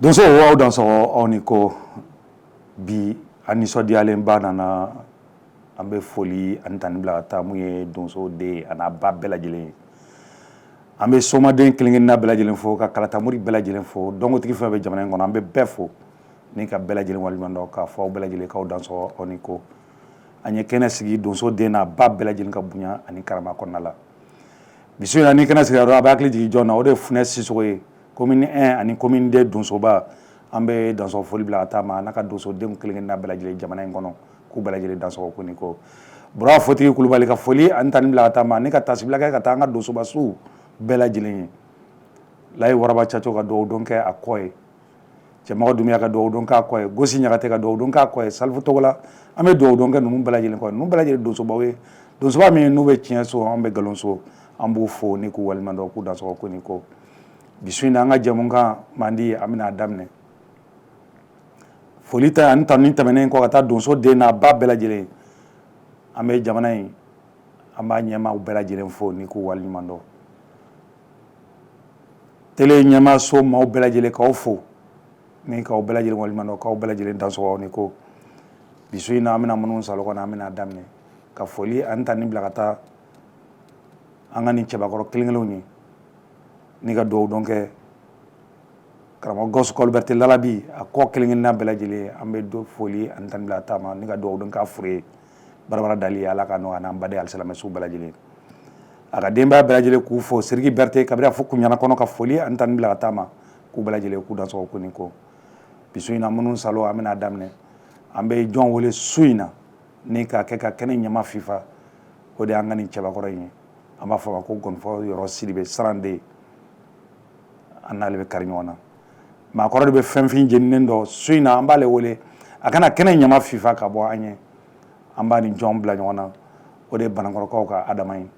Donso aw dansɔgɔ, aw ni ko. Bi an nisɔndiyalenba nana. An bɛ foli ani tani bila ka taa mun ye donso den a n'a ba bɛɛ lajɛlen ye. An bɛ somaden kelen kelenna bɛɛ lajɛlen fo, ka kalatamori bɛɛ lajɛlen fo, dɔnkotigi fɛn bɛ jamana in kɔnɔ, an bɛ bɛɛ fo ni ka bɛɛ lajɛlen waleɲuman dɔn, k'a fɔ aw bɛɛ lajɛlen k'aw dansɔgɔ, aw ni ko. An ye kɛnɛ sigi donso den n'a ba bɛɛ lajɛlen ka bonya ani karama kɔnɔna la. Bi su in na, ni kɛnɛ sigira dɔrɔn, a bɛ hakili jigin jɔn na? O de ye Funɛ Sisogo ye, commune 1 ani commune 2 donsoba. An bɛ dansɔgɔ foli bila ka taa ma, n'a ka donsodenw kelen kelenna bɛɛ lajɛlen jamana in kɔnɔ, k'u bɛɛ lajɛlen dansɔgɔ ko ni ko. Bura Fotigi Kulubali ka foli ani tani bila ka taa ma, ni ka tasibila kɛ ka taa an ka donsoba su bɛɛ lajɛlen ye. Layi Waraba Caco ka dugawu don kɛ a kɔ ye, Cɛmɔgɔ Dunbiya ka dugawu don k'a kɔ ye, Gosi Ɲagate ka dugawu don k'a kɔ ye, Salifu Togola. An bɛ dugawu don kɛ ninnu bɛɛ lajɛlen kɔ ye. Ninnu bɛɛ lajɛlen donsobaw ye, donsoba min n'u bɛ tiɲɛ so, an bɛ nkalon so. An b'u fo ni k'u waleɲuman dɔn, k'u dansɔgɔ ko ni ko. Bi su in na, an ka jɛmukan mandi, an bɛna a daminɛ foli ta ani tanuni tɛmɛnen kɔ ka taa donso den n'a ba bɛɛ lajɛlen. An bɛ jamana in, an b'a ɲɛmaaw bɛɛ lajɛlen fo ni k'u waleɲuman dɔn. Télé ɲɛmaaso maaw bɛɛ lajɛlen, k'aw fo ni k'aw bɛɛ lajɛlen waleɲuman dɔn, k'aw bɛɛ lajɛlen dansɔgɔ ni ko. Bi su in na, an bɛna minnu salo kɔnɔ, an bɛna a daminɛ ka foli ani tanuni bila ka taa an ka nin cɛbakɔrɔ kelen kelenw ye, ni ka dugawu dɔn kɛ karamɔgɔ Gawusu Kɔli Berete Lalabi a kɔ kelen kelenna bɛɛ lajɛlen. An bɛ do foli ani tanuni bila ka taa ma, ni ka dugawu dɔn k'a fure ye barabara dali ye, Ala ka nɔgɔya n'an baden alisilamɛ su bɛɛ lajɛlen, a ka denbaya bɛɛ lajɛlen k'u fo. Siriki Berete kabini a fo Kuɲana kɔnɔ, ka foli ani tanuni bila ka taa ma, k'u bɛɛ lajɛlen k'u dansɔgɔ ko ni ko. Bi su in na, minnu salo, an bɛna daminɛ. An bɛ jɔn wele su in na ni k'a kɛ ka kɛnɛ ɲama fifa? O de y'an ka nin cɛbakɔrɔ in ye. An b'a fɔ a ma ko Gɔnifɔ Yɔrɔ Sidibe Saranden. An n'ale bɛ kari ɲɔgɔn na, maakɔrɔ de bɛ fɛnfin jeninen dɔ. Su in na, an b'ale wele a kana kɛnɛ ɲama fifa ka bɔ an ye. An b'a ni jɔn bila ɲɔgɔn na? O de ye Banankɔrɔkaw ka Adama ye,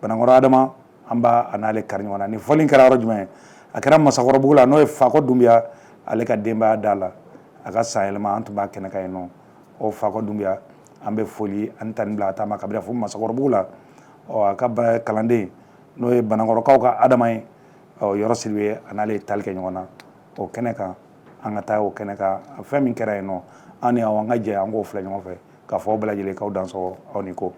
Banankɔrɔ Adama. An b'a a n'ale kari ɲɔgɔn na. Nin fɔli kɛra yɔrɔ jumɛn? A kɛra Masakɔrɔbugu la, n'o ye Fakɔ Dunbiya ale ka denbaya da la. A ka sanyɛlɛma, an tun b'a kɛnɛ kan yen nɔ. O Fakɔ Dunbiya, an bɛ foli ani tanuni bila ka taa ma kabini fo Masakɔrɔbugu la. Ɔ, a ka kalanden, n'o ye Banankɔrɔkaw ka Adama ye, ɔ, Yɔrɔ Sidibe, a n'ale ye tali kɛ ɲɔgɔn na o kɛnɛ kan. An ka taa o kɛnɛ kan, fɛn min kɛra yen nɔ, an ni aw, an ka jɛ an k'o filɛ ɲɔgɔn fɛ, k'a fɔ aw bɛɛ lajɛlen k'aw dansɔgɔ, aw ni ko.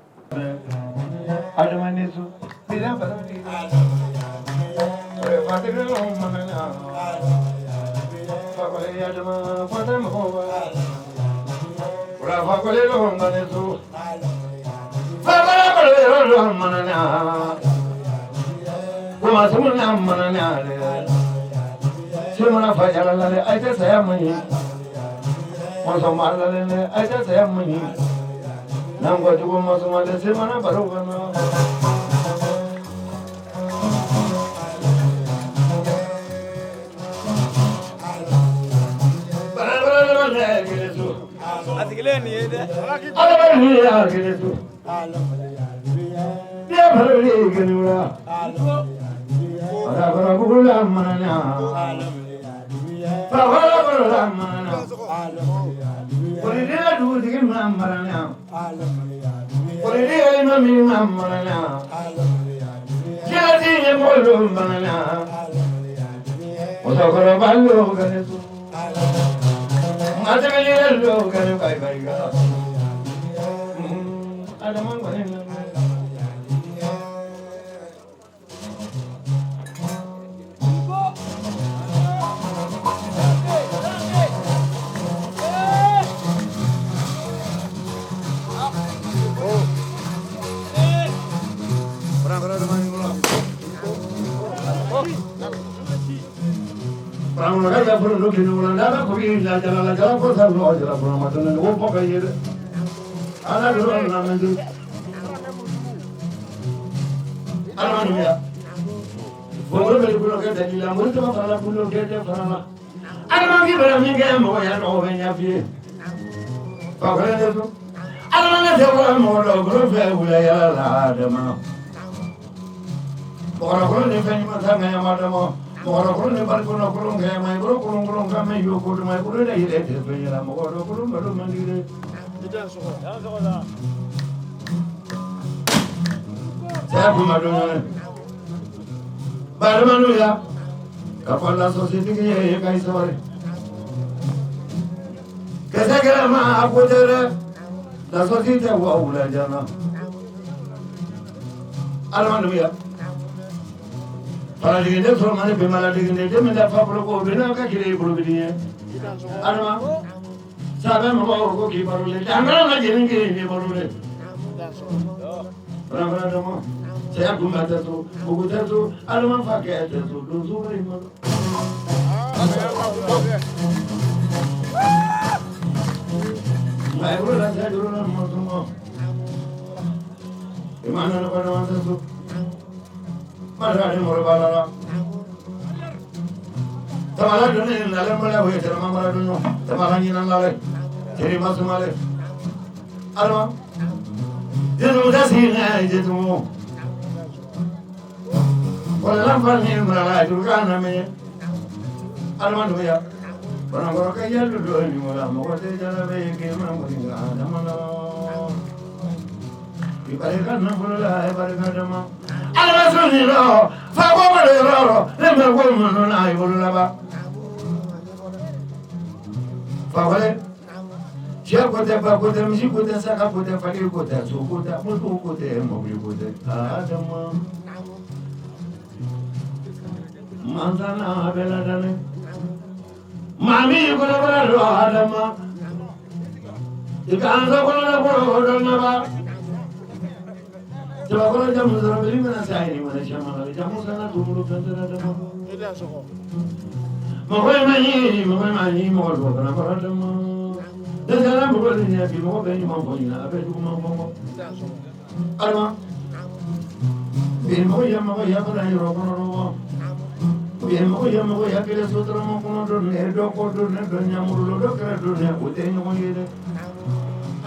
A sigilen nin ye dɛ. Faramaka ya fɔlɔ n'o kɛ ɲɔgɔn na n'a ko k'i la jala la jala ko sa lɔ jala bolo ma dɔn ko fɔ ka ye dɛ ala dɔrɔn na mɛ dun ala ma ya bɔgɔ bɛ bolo kɛ dali la mori tɔgɔ fana bolo kɛ tɛ fana la ala ma k'i bɛra min kɛ mɔgɔ ya dɔgɔ bɛ ɲɛ f'i ye fa fɛnɛ tɛ so ala ma tɛ bɔra mɔgɔ dɔ bolo fɛ wula yala la adama mɔgɔkɔrɔ ni fɛn ɲuman ta ŋa ma dama mɔgɔkɔrɔ ni barikɔnɔ kolon kɛ ma i bolo kolon kolon ka mɛn yo ko dama i bolo ne yɛrɛ tɛ fɛn yɛlɛ mɔgɔ dɔ kolon balo man di dɛ. Saya kuma dɔn dɛ. Balimanu ya ka fɔ la société ye ka i sabali. Kɛsɛ kɛra ma a ko tɛ dɛ. La société wa wula jana. Adamadenw ya. Faradigiden sɔrɔ man di bɛnbaladegiden den min tɛ fa bolo ko o bɛ n'a ka kelen bolo bi ye. Adama sabɛ mɔgɔw ko k'i balo le dankara ma jeni k'i ni balo le. Fara dama cɛya kunba tɛ so bugu tɛ so adama fa kɛ tɛ so donso bɛ ma. Nka i bolo la cɛ juru la mɔ sɔngɔ. I ma nana kɔnɔ tɛ so. Masa ni mɔrɔ b'a la. Tamala donni nalen bɔra o ye tɛrɛma mara dun tamala ɲinan lale teri ma sumale. Adama jetumu tɛ sigi n'a jetumu. Kɔlɔlɔ fa ni mara juru ka na mɛ. Adama dun ya. Banakɔrɔ ka yɛlɛ don ni wala mɔgɔ tɛ jala bɛ k'i ma mɔni ka adama la. I barika nafolo la i barika dama. Ala sɔnni la fa ko ma yɔrɔ ne ma ko minnu na i bolo laban. Fa wɛrɛ sɛ ko tɛ ba ko tɛ misi ko tɛ saga ko tɛ fali ko tɛ so ko tɛ moto ko tɛ mobili ko tɛ adama. Mansa bɛ ladane. Maa min kɔnɔbara don adama. I k'an ka kɔnɔna dɔn naba. Jabakɔrɔ jamu sɔrɔ bili mana sa yiri mana caman la jamu sana dumuni fɛn tɛ dama. Mɔgɔ ma ɲi mɔgɔ ma ɲi mɔgɔ dɔ fana kɔrɔ dama. Dɛsɛla mɔgɔ de ɲɛ bi mɔgɔ bɛ ɲuman fɔ ɲina a bɛ juguman fɔ kɔ. Adama bi mɔgɔ ya mɔgɔ ya fana yɔrɔ kɔnɔ wa. Bi mɔgɔ ya mɔgɔ ya kelen sotarama kɔnɔ dɔ ne dɔ kɔ dɔ ne dɔ ɲamuru dɔ kɛrɛ dɔ ne o tɛ ɲɔgɔn ye dɛ.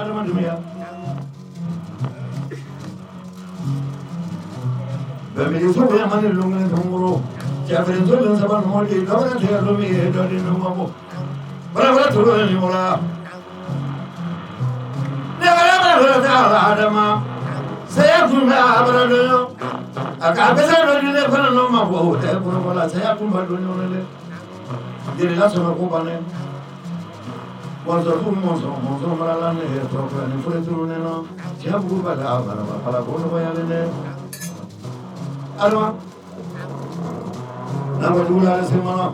Adama dunya. Bɛnbɛnso bɛ man ni longɛ tɔnkoro cɛfɛnso bɛ saba nɔgɔ de dɔwɛrɛ tɛ dɔ min ye dɔ di ɲɔgɔn bɔ barabara tolo ye ɲɔgɔn la ne bɛrɛ bɛrɛ tɛ ala adama saya kun bɛ a bara dɔn a ka bɛsɛ dɔ di ne fana nɔ ma bɔ o tɛ kɔnɔbɔ la saya kun bɛ dɔn ɲɔgɔn dɛ jelila sɔrɔ ko bannen mɔnsɔn mɔnsɔn mɔnsɔn marala ne yɛrɛ tɔgɔ ni foyi turu ne na tiɲɛ bugu ba la baraba ala ko nɔgɔyalen dɛ. Adama n'a ko jugu la semana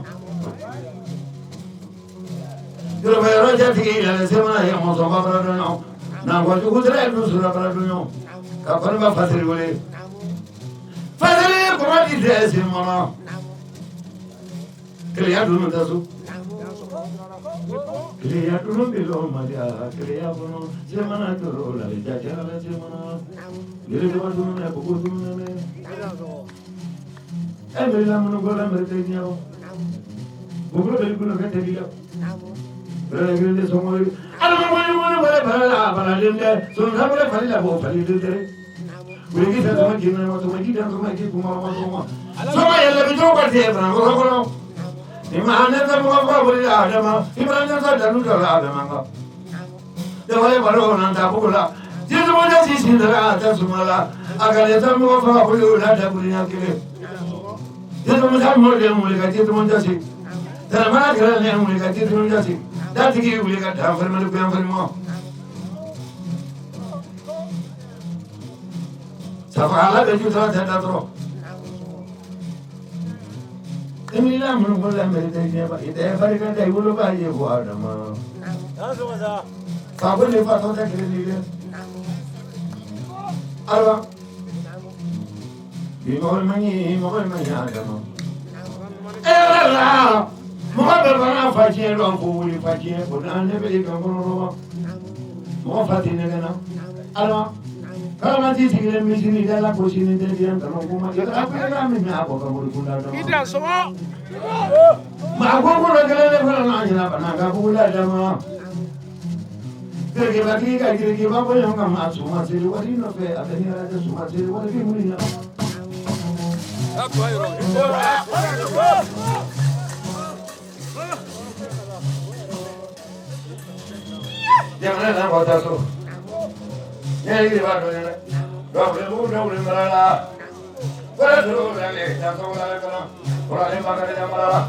yɔrɔ yɔrɔ jatigi la semana ye mɔnsɔn ba fana dɔn n'a ko jugu tɛ dusu la fana dɔn ka kɔni ba fasiri wele fasiri kɔrɔ di tɛ semana keleya dunu tɛ so keleya dunu bi lɔ maliya keleya kɔnɔ semana toro la jaja la semana yɛrɛ dama dunu na bugu dunu na. E bɛ lamunu ko la mɛ tɛ diɲɛ o. Bugolo bɛ bolo kɛ tɛ diɲɛ. Bɛrɛ kelen tɛ sɔngɔ ye. Adama wuli wuli wɛrɛ bɛrɛ la balalen tɛ. Sɔnsa wɛrɛ fali la bɔ fali tɛ dɛ. Wuli tɛ sɔngɔ ji nana sɔngɔ ji tɛ sɔngɔ ji kuma ma sɔngɔ. Sɔngɔ yɛlɛ bi jɔn ka tɛ bana kɔrɔ kɔnɔ. Ni ma ne tɛ mɔgɔ fɔ wuli la adama. I b'a ɲɛ sɔrɔ danu dɔ la adama kan. Dɔwɛrɛ balo na ta bugu la. Jisuma tɛ sisi dara a tɛ suma la. A ka ne tɛ mɔgɔ fɔ wuli la dakuruɲɛ kelen. Jisuma tɛ mɔgɔ de wuli ka jisuma tɛ se. Tɛnɛmana kɛra ne wuli ka jisuma tɛ se. Datigi wuli ka dan farimali kuyan farima. Safa ala bɛ ju tɛ da dɔrɔn. Emila minnu ko la mɛri tɛ diɲɛ ba i tɛ barika da i wolo b'a ye ko adama. Fa ko ne fa tɔ tɛ kelen ye dɛ. Ayiwa. Bi mɔgɔ ma ɲi mɔgɔ ma ɲi adama. La mɔgɔ bɛ fana fa tiɲɛ dɔn ko wuli fa tiɲɛ o na ne bɛ i kan kɔnɔ mɔgɔ fa tɛ nɛgɛ na ala kalama t'i sigilen misiri da la ko sini tɛ diɲɛ kanu ko ma a ko ka min a bɔ ka boli kunda dɔn maa ko ko kelen ne fana n'a ɲina bana ka bugu la dama Girikibatigi ka girikiba bɔ ɲɔgɔn kan maa suma seli wari nɔfɛ a bɛ ni ala cɛ suma seli wari bɛ mun na. Jamana n'a kɔ taa so ne ye yiri b'a dɔn dɛ dɔw dɔw mara la wala dɔw la le janso la kana wala le makari mara la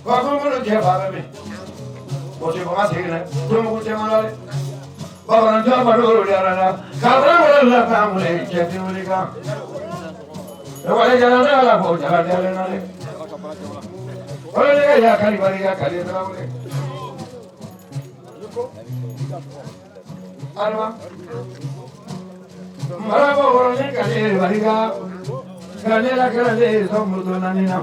wa ko ko cɛ fa bɛ min o tɛ fanga segin dɛ tulomugu cɛ ma la dɛ bamanan jɔ ma dɔw de la ka fara wala la ka mun cɛ tɛ wuli kan wala jala ne ala ko jala jala na dɛ wala ne ka ya kari bari ya kari tarawele alma maraba wala ne kari bari ka kane la kare le so mudo nani na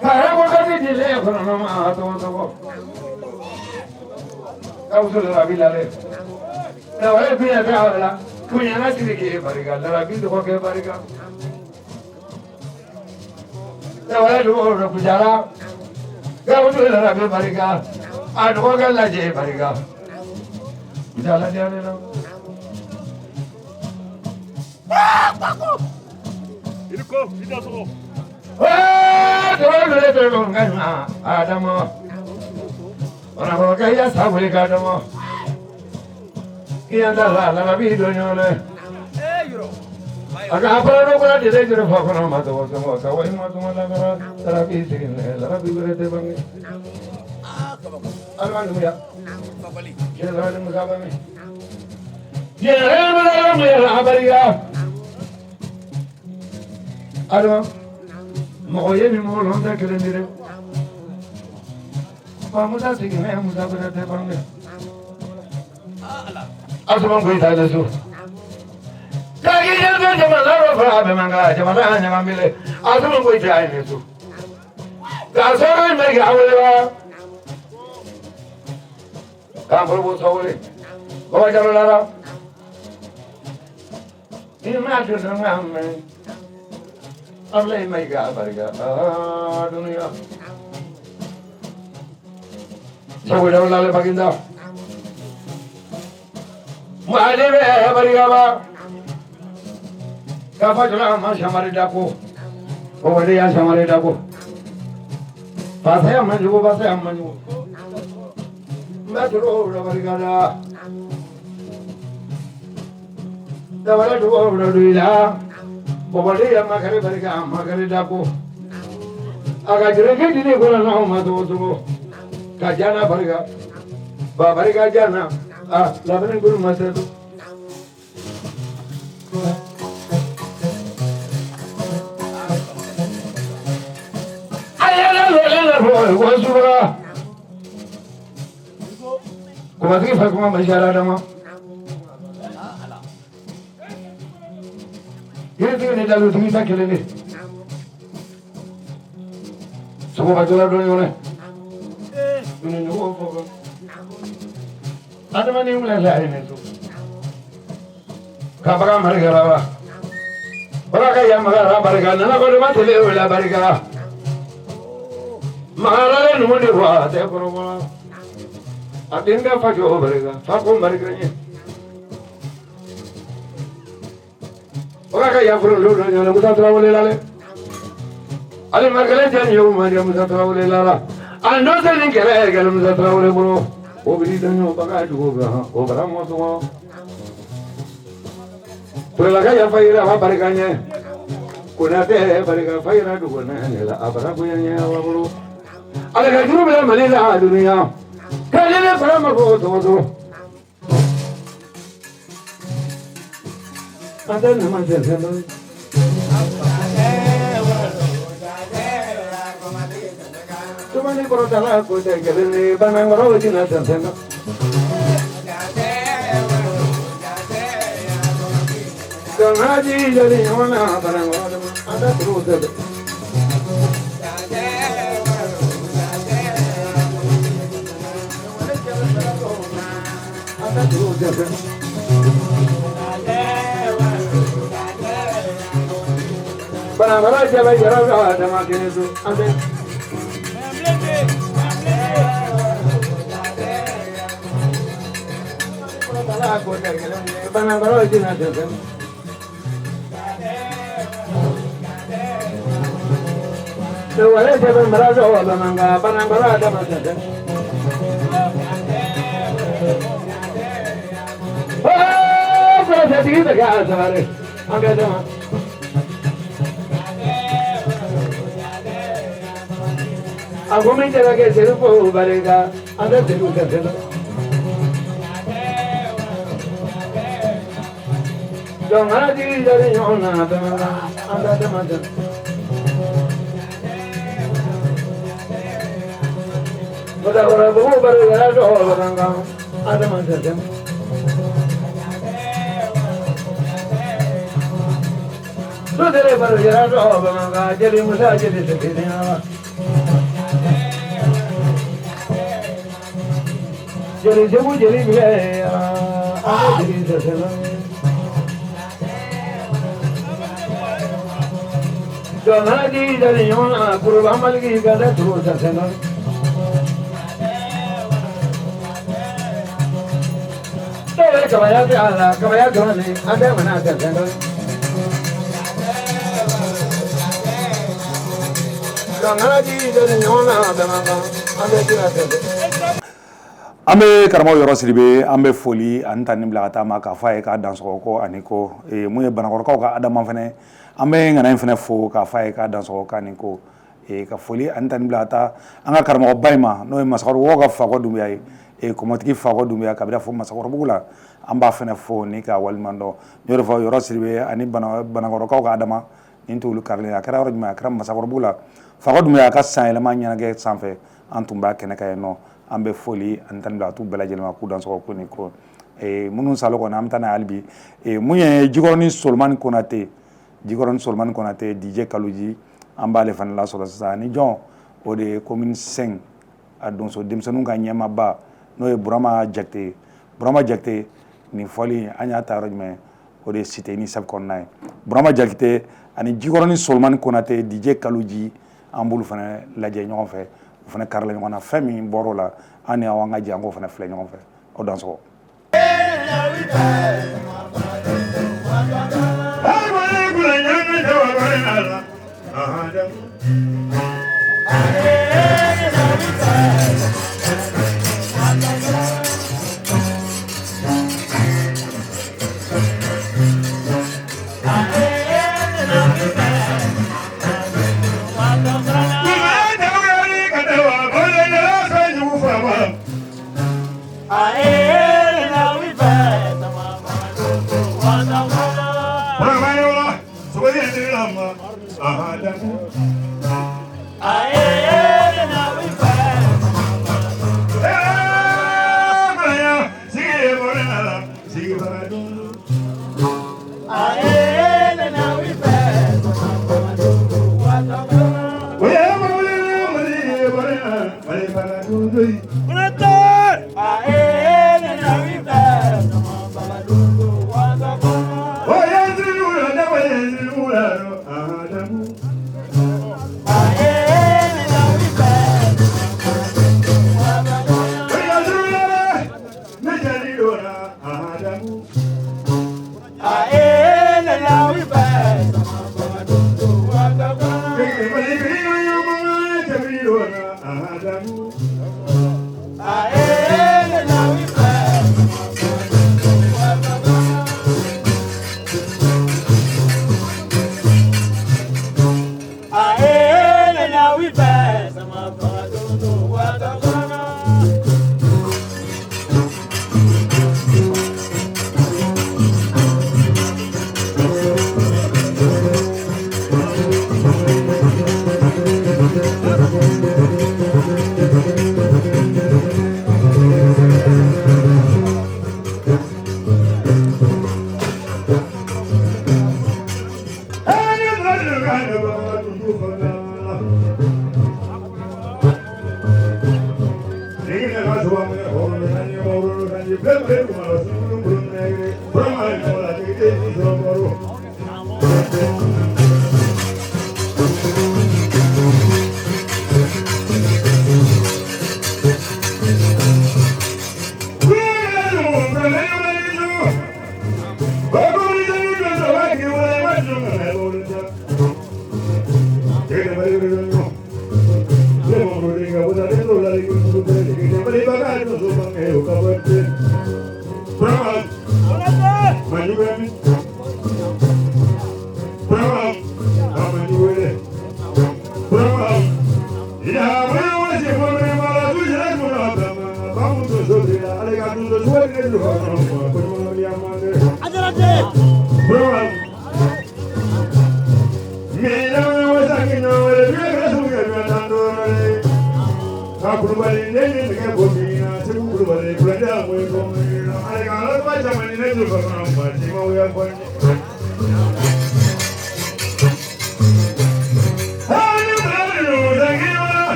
kare ko ka di le ko na ma to to ko ka uso la bila le na wala bi na ta wala kunya na ti ke bari ka la bi do ke bari ka na wala do ro kujara ka uso la bi bari ka a do ka la je bari ka jala jala na Iriko, ida sogo. Eh, do le le do ngai ma Adamo. Ora ko ka ya sa buli ka Adamo. Ki anda la la bi do nyole. Eh, yoro. Aga pa ro ko la de juro fa ko na ma to so ka wai ma to la gara tara bi sigin le la bi gore te bangi. Ah, kabako. Alwa nu ya. Babali. Je la ni musa ba mi. Je re ma la mu ya abariya. Adama mɔgɔ ye ni mɔgɔ lɔn tɛ kelen ye dɛ wa Musa sigi mɛ Musa fana tɛ bange Asuma Goyita le so kaki jɛnɛ jamana dɔ fara a bɛ man kan jamana y'a ɲagami dɛ Asuma Goyita a ye ne so k'a sɔrɔ in bɛ kɛ a wele wa k'an bolo bɔ sɔwele Baba Jalo lara ni ma to sɔn ka mɛn. Allah mai ga barga duniya saboda wala baginda mu'alime barga ba ka fa jula ma shamare da ko o wale ya shamare da ko fa sai amma jugo ba sai amma jugo ma duro da barga da da wala dugo da duila Bobali amma kare barika amma kare dako aga jirage dine ko na ma to to ka jana barika ba barika jana a labne guru ma se ayala la la ko subra ko ma ti fa ko ma jara dama Yiri ni dalu tigi ta kelen de sogo ka jola dɔɔni yɔrɔ ni ɲɔgɔn fɔ kan adamaden wula la ye ne so ka bagan barika la wa bagan ka yamaga la barika nana ko de ma tele o la barika magara le numu de wa a tɛ kɔrɔbɔ la a den ka fa jɔ barika fa ko barika ɲɛ. Oga ka yafuru lo lo Musa Tarawele la le. Ale markale jan yo ma ya Musa Tarawele la la. Ando se ni kele kele Musa Tarawele bolo. O bi dan yo baga dugo ga o bara mo so. To la ka ya fa ira ma barika nye. Ko na te barika fa ira dugo na ne la abara ko nye wa bolo. Ale ka juru bela mali la dunia. Kale le fara ma ko to to. Anda nama jasa. Tumani korotala ko te gelne banang ro jina jasa. Jɔnkaji jeli ɲɔgɔn na Banankɔrɔ dama an tɛ turu tɛ. An tɛ turu tɛ. Banankɔrɔ cɛ bɛ yɔrɔ dɔ dama kelen so an tɛ. Banankɔrɔ jina tɛ. Wale cɛ bɛ mara dɔ Bamanankan Banankɔrɔ dama tɛ. Kɔlɔsitigi bɛ kɛ a sabari an bɛ dama. A ko min cɛ kɛ seri ko barika an tɛ seri tɛ fɛn. Jɔnkala jigi jali ɲɔgɔn na Bamanankan an bɛ dama tɛ. Badakɔrɔbugu barika dɔ Bamanankan an dama tɛ. Sodere barika dɔ Bamanankan jeli musa jeli tɛ kelen ye. Jeli segu jeli minɛ an bɛ jeli tɛ fɛn. Jɔnkala jigi jali ɲɔgɔn na kuruba maliki ka tɛ turu tɛ fɛn. Dɔw bɛ kabaya tɛ a la kabaya dɔrɔn de an tɛ mana tɛ fɛn. Jɔnkala jigi jali ɲɔgɔn na Bamanankan an bɛ jira tɛ fɛn. An bɛ karamɔgɔ Yɔrɔ Sidibe, an bɛ foli ani tanni bila ka taa ma k'a fɔ a ye k'a dansɔgɔ ko ani ko. Mun ye Banakɔrɔkaw ka Adama fɛnɛ, an bɛ ŋana in fɛnɛ fo k'a fɔ a ye k'a dansɔgɔ k'ani ko. Ka foli ani tanni bila ka taa an ka karamɔgɔba in ma, n'o ye Masakɔrɔbugu ka Fakɔ Dunbiya ye, kɔmɔtigi Fakɔ Dunbiya kabila fo Masakɔrɔbugu la, an b'a fɛnɛ fo ni k'a waleɲuman dɔn. N y'o de fɔ Yɔrɔ Sidibe ani Banakɔrɔkaw ka Adama nin t'olu karilen, a kɛra yɔrɔ jumɛn, a kɛra Masakɔrɔbugu la Fakɔ Dunbiya ka san yɛlɛma ɲɛnajɛ sanfɛ, an tun b'a kɛnɛ kan yen nɔ. An bɛ foli ani tanni bila a t'u bɛɛ lajɛlen ma k'u dansɔgɔ ko ni ko. Minnu salo kɔnɔ an bɛ taa n'a ye hali bi. Mun ye Jikɔrɔni Solomani Konate, Jikɔrɔni Solomani Konate DJ Kaluji, an b'ale fana lasɔrɔ sisan. Ani jɔn, o de ye commune 5 a donso denmisɛnninw ka ɲɛmaaba, n'o ye Burama Jakite. Burama Jakite nin fɔli an y'a ta yɔrɔ jumɛn, o de ye cité UNICEF kɔnɔna ye. Burama Jakite ani Jikɔrɔni Solomani Konate DJ Kaluji, an b'olu fana lajɛ ɲɔgɔn fɛ. O fana karila ɲɔgɔn na, fɛn min bɔr'o la an ni aw an ka jɛ an k'o fana filɛ ɲɔgɔn fɛ. Aw dansɔgɔ.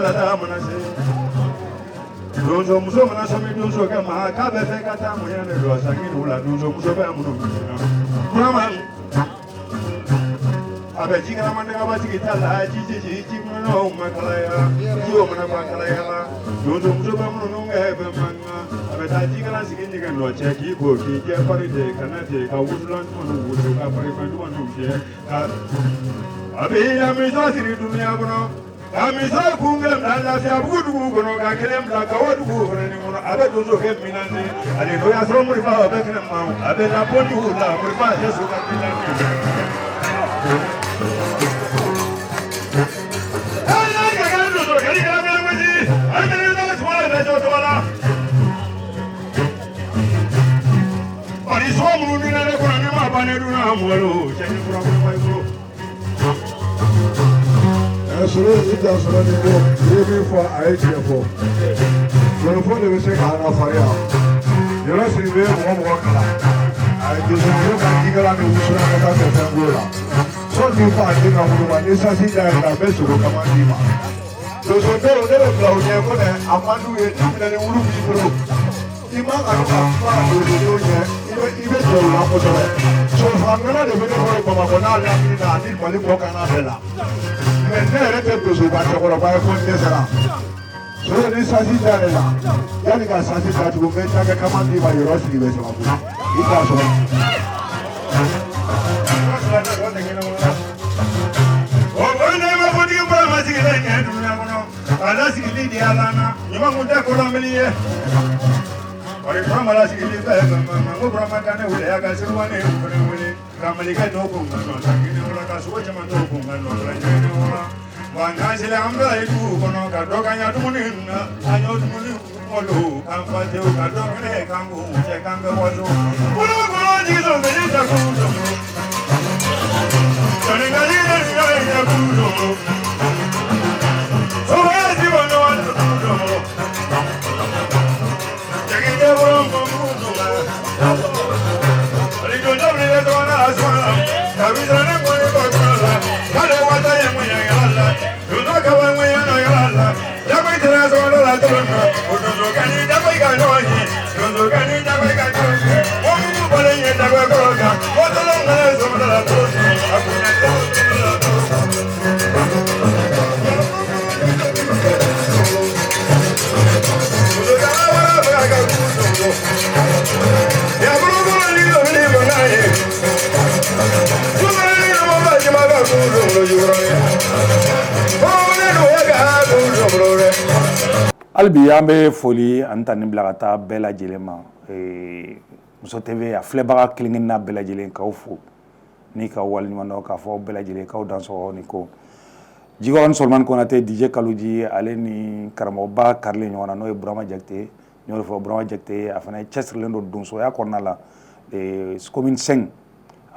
wulada mana se donsomuso mana sɔmi donsokɛ ma k'a bɛ fɛ ka taa mun de don sangi la donsomuso bɛ minnu Burama a bɛ ji kalama dagaba sigi ta la ji ji ji ji minnu ma kalaya ji o mana ma kalaya la donsomuso bɛ minnu kɛ bɛ mankan a bɛ taa ji kala sigi ɲɛgɛn dɔ cɛ k'i ko k'i jɛ fari de kana de ka wusulan dumanw wusu ka farifɛn dumanw fiyɛ ka a bɛ lamisa siri dunuya kɔnɔ ka misa kun kelen bila Lafiyabugu dugu kɔnɔ ka kelen bila Gawo dugu fana nin kɔnɔ a bɛ donso kɛ minan de ani n'o y'a sɔrɔ morifa o bɛ kɛnɛ ma a bɛ na bɔ dugu la morifa tɛ so ka dilan. Soro i da sɔrɔ ni ko i ye min fɔ a ye tiɲɛ fɔ gɔnifɔ de bɛ se k'an ka farinya yɔrɔ siri bɛ mɔgɔ mɔgɔ kalan a ye donsomuso ka jikalan ni wusulan ka taa kɛ fɛn ko la sɔɔni fa a den ka woloma ni sasi dayɛlɛ a bɛ sogo kama d'i ma donsodenw ne bɛ bila u ɲɛ ko dɛ a man d'u ye ni minɛ ni wulu b'i bolo i man ka to ka kuma donsodenw ɲɛ i bɛ jɔ u la kosɛbɛ sofaŋana de bɛ ne kɔrɔ Bamakɔ n'a lamini na ani Mali kɔkanna bɛɛ la. Mais ne yɛrɛ tɛ donsoba cɛkɔrɔba ye ko n dɛsɛra soro ni sasi dayɛlɛ la yanni ka sasi datugu n bɛ jakɛ kama d'i ma yɔrɔ sigi bɛ sababu i t'a sɔrɔ. O ko ne ma kuntigi bɔra ma sigilen ɲɛ dunuya kɔnɔ k'a lasigili di Ala na ɲuman kun tɛ kolanbili ye. Bari Burama lasigili fɛ ma ko Burama ka ne wele a ka sewa ne fana wele ka malikɛ dɔw kun ka nɔ sanginɛ wala ka sogo caman dɔw kun ka nɔ ɲɛgɛnɛ wala wa n'an sera an bɛ ye dugu kɔnɔ ka dɔ ka ɲa dumuni na an y'o dumuni olu k'an fa tewu ka dɔ kɛnɛ k'an k'u cɛ k'an bɛ waso kolo kolo jigi sɔn bɛ ta k'u sɔn sɔnni ka ji de ka ɲɛ k'u sɔn sɔgɔya si bɔ ɲɔgɔn na k'u sɔn jagi tɛ bolo k'u sɔn ali jɔn jɔn de sɔn na sɔn la kabi sɔn ne kɔni bɔ sɔn la k'ale wata ye mun ye yala la donso kaba mun ye na yala la jago tɛna sɔn la dɔrɔn na o donso ka ni jago ka ɲɔgɔn ye donso ka ni jago ka ɲɔgɔn ye o minnu bɔlen ye jago kɔrɔ kan o tɔlɔ ŋana sɔn la dɔrɔn a bonya dɔrɔn la dɔrɔn. Hali bi an bɛ foli ani tani bila ka taa bɛɛ lajɛlen ma Muso TV a filɛbaga kelen kelenna bɛɛ lajɛlen k'aw fo ni k'aw waleɲuman dɔn k'a fɔ aw bɛɛ lajɛlen k'aw dansɔgɔ ni ko Jikɔrɔni Solomani Konate DJ Kaluji ale ni karamɔgɔba karilen ɲɔgɔn na n'o ye Burama Jakite n y'o de fɔ Burama Jakite a fana cɛsirilen don donsoya kɔnɔna la commune 5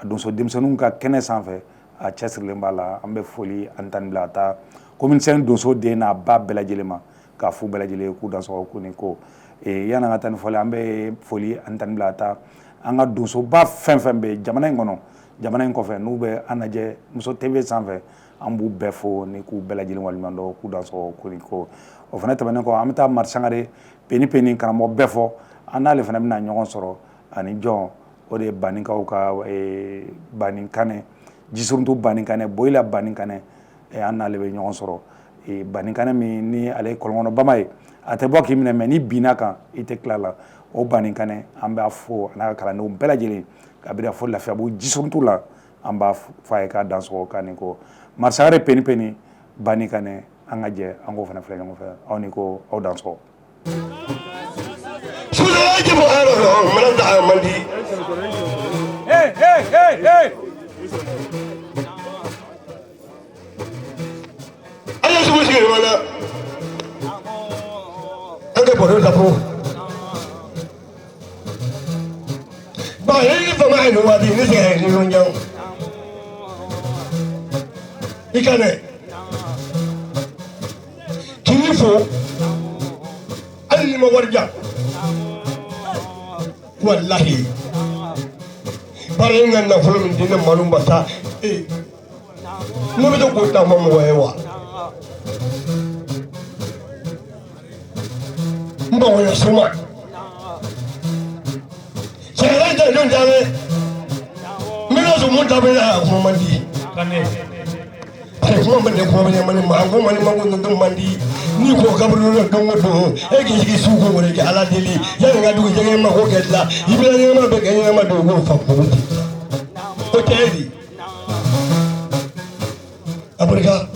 a donso denmisɛnninw ka kɛnɛ sanfɛ a cɛsirilen b'a la an bɛ foli ani tani bila ka taa commune 5 donso den n'a ba bɛɛ lajɛlen ma k'a f'u bɛɛ lajɛlen k'u dansɔgɔ k'u ni ko yan'an ka taa ni fɔli an bɛ foli ani tani bila ka taa an ka donsoba fɛn fɛn bɛ jamana in kɔnɔ jamana in kɔfɛ n'u bɛ an lajɛ Muso TV sanfɛ an b'u bɛɛ fo ni k'u bɛɛ lajɛlen waleɲuman dɔn k'u dansɔgɔ k'u ni ko o fana tɛmɛnen kɔ an bɛ taa Mari Sangare Peni Peni karamɔgɔ bɛɛ fɔ an n'ale fana bɛna ɲɔgɔn sɔrɔ ani jɔn o de ye Baninkaw ka Baninkanɛ Jisuruntu Baninkanɛ Boyila Baninkanɛ an n'ale bɛ ɲɔgɔn sɔrɔ Baninkanɛ min ni ale ye kɔlɔnkɔnɔ bama ye a tɛ bɔ k'i minɛ mɛ n'i binna kan i tɛ tila la o Baninkanɛ an b'a fo a n'a ka kalandenw bɛɛ lajɛlen kabini fo Lafiyabugu Jisuruntu la an b'a fɔ a ye k'a dansɔgɔ k'a ni ko Mari Sangare Peni Peni Baninkanɛ an ka jɛ an k'o fana filɛ ɲɔgɔn fɛ aw ni ko aw dansɔgɔ. Hey, hey, hey, hey! An ye sugu sigi ɲɔgɔn na an kɛ bɔrɔ dafo ba ye fama ye nin waati ne sɛgɛn ni ɲɔgɔn i ka dɛ k'i fo hali ni ma wari di yan walahi baara in ka nafolo min di ne malo ma sa ne bɛ to k'o ta ma mɔgɔ ye wa Bawo suma. Sɛgɛrɛ tɛ don jaabi. N bɛna sɔn mun ta bɛ na kuma man di. Bari kuma man di kuma man di maa ko man di maa ko tonton man di. N'i ko kaburu la don o don e k'i sigi su ko wɛrɛ kɛ Ala deli yanni ka dugu jɛgɛ ma ko kɛ la i bɛna ɲɛnama bɛ kɛ ɲɛnama don k'o fa ko di. O tɛ e di. Abarika.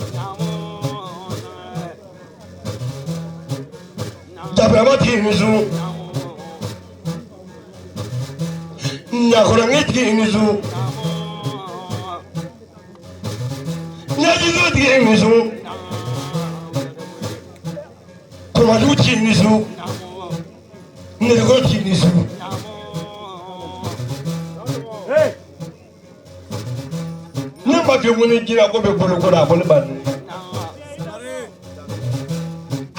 Jabaraba tigi ni su. Ɲakɔrɔnin tigi ni su. Ɲajizo tigi ni su. Kɔmaju tigi ni su. Nɛgɛkɔ tigi ni su. Ne ma fi ko ni jira ko bɛ boloko la a bolo ban.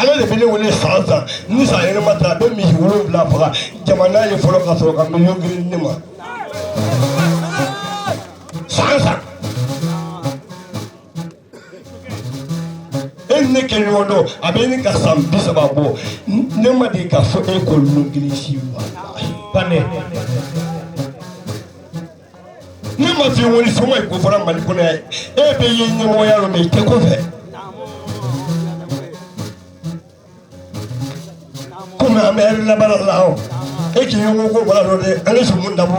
Ale de bɛ ne wele san san ni san yɛlɛma ta a bɛ misi 7 faga jamana ye fɔlɔ ka sɔrɔ ka miliyɔn kelen di ne ma. San san. E ni ne kɛ ɲɔgɔn dɔn a bɛ ne ka san 30 bɔ ne ma deli k'a fɔ e ko miliyɔn kelen si walahi. Ne ma fi wuli soma ko fɔra Mali kɔnɔ yan e bɛ ye ɲɛmɔgɔya la mɛ i tɛ kɔfɛ. Komi an bɛ hɛrɛ labaara la o e k'i ɲɔgɔn ko bɔra dɔ dɛ an ye sumun dabɔ.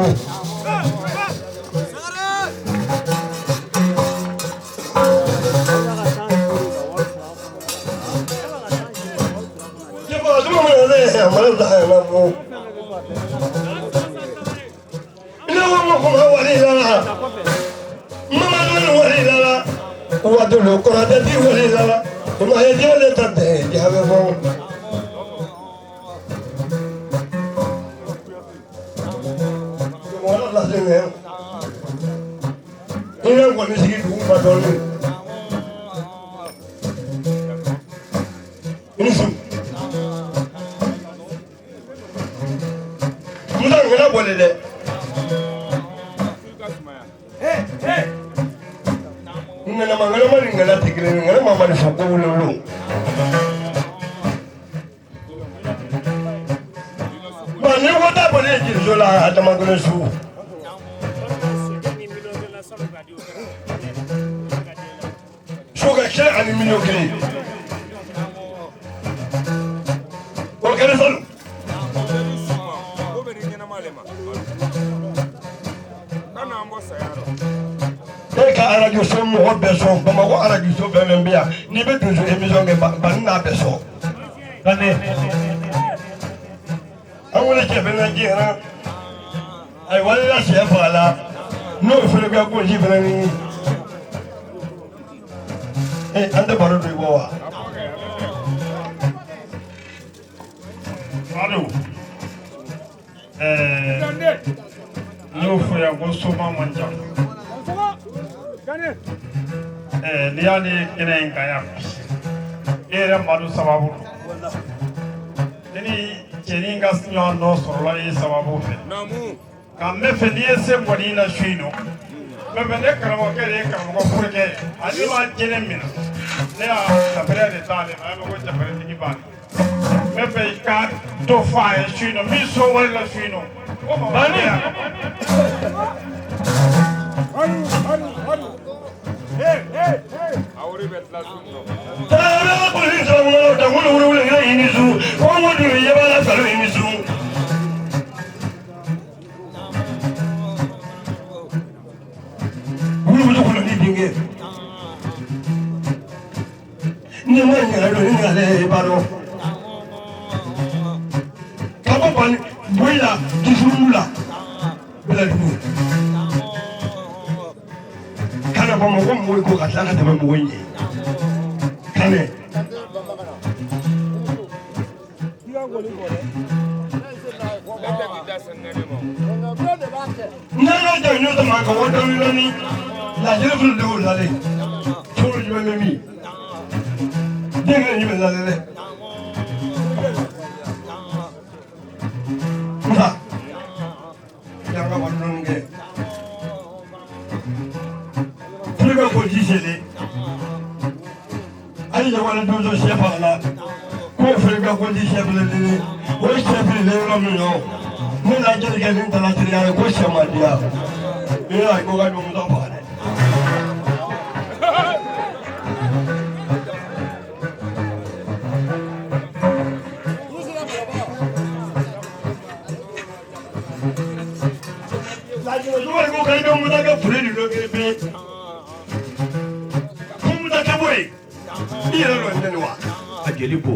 N'i y'ale kɛnɛ in kan yan bi e yɛrɛ Madu sababu don ne ni cɛnin ka ɲɔgɔn dɔ sɔrɔla e sababu fɛ nka n bɛ fɛ n'i ye se kɔni na su in nɔ n bɛ fɛ ne karamɔgɔkɛ de ye karamɔgɔ furukɛ ye ale b'a jɛnɛ minɛ ne y'a jafɛrɛ de t'ale ma a bɛ ko jafɛrɛtigi b'ale n bɛ fɛ i ka dɔ fɔ a ye su in nɔ min so wari la su in nɔ o ma wari yan. Ko fɛn ka ko di chef de ye o chef de yɔrɔ min na ne lajɛli kɛ ni dala ye ko sɛ ma diya ne y'a ko ka ɲɔgɔn faga dɛ. Lajɛli ko ka ɲɔgɔn kɛ fure ni dɔ kɛ bɛɛ ko musa tɛ bɔ yen i yɛrɛ dɔn tɛ nin wa. A jeli bo.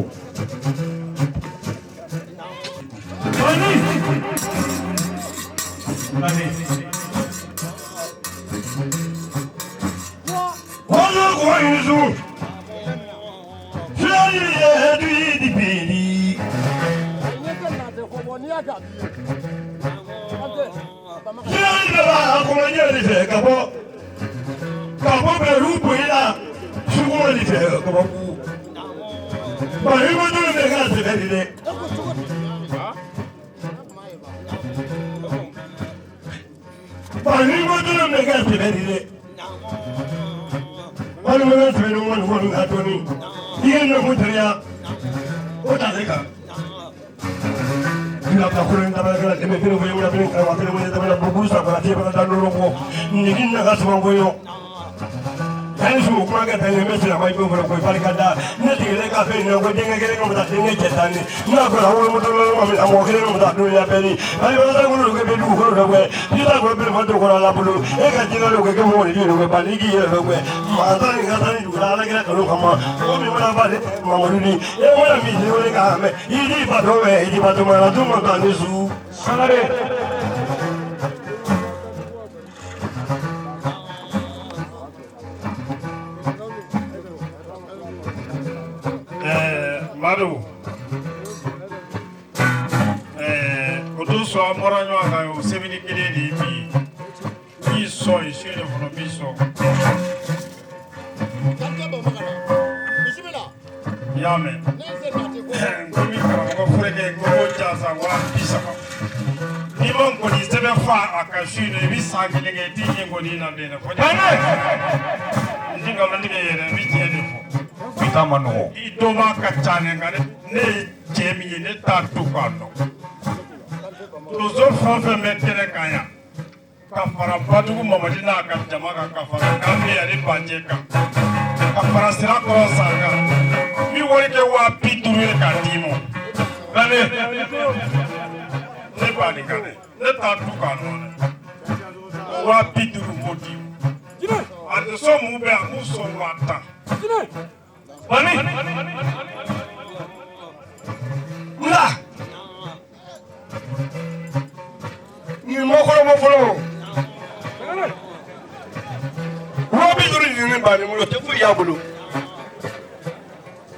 Madu o don sɔn an bɔra ɲɔgɔn kan o sɛbɛnni kelen de ye bi ye min sɔn ye su in kɔnɔ min sɔn. I y'a mɛn komi karamɔgɔ furakɛ ko jasa 30,000 n'i ma nkɔni sɛbɛn fa a kan su in na i bɛ san kelen kɛ i t'i ɲɛ nkɔni na bilen dɛ fɔ n ti nkalon tigɛ yɛrɛ n bɛ tiɲɛ de fɔ. Bi ta ma nɔgɔ. I dɔnbaa ka ca ne nka ne ye cɛ min ye ne t'a to k'a dɔn. Donso fɛn o fɛn bɛ kɛnɛ kan yan ka fara Batugu Mamadi n'a ka jama kan ka fara Ganbe ani Bajɛ kan ka fara Sirakɔrɔ San kan n bɛ wari kɛ 50,000 ye k'a d'i ma. Ne b'a nin kan dɛ ne t'a to k'a nɔ dɛ 50,000 n b'o d'i ma. A tɛ sɔn mun bɛ yan a b'u sɔn 10,000. Bani nka nin ma kɔrɔbɔ fɔlɔ 50 di ne ba ni bolo tɛ foyi y'a bolo.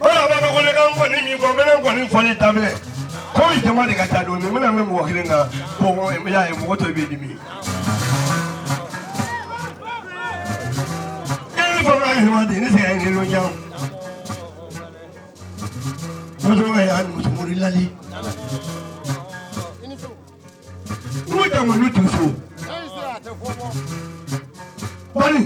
Wala b'a fɔ ko ne ka n kɔni min fɔ n bɛ ne kɔni fɔli daminɛ komi jama de ka ca dɔɔni n bɛna mɛn mɔgɔ kelen kan bɔn i y'a ye mɔgɔ tɔ b'i dimi. E ni fanga yɛlɛma de ne se ka ɲini jan. Muso ya muso mori lali. N'o jangolu tun so. Bani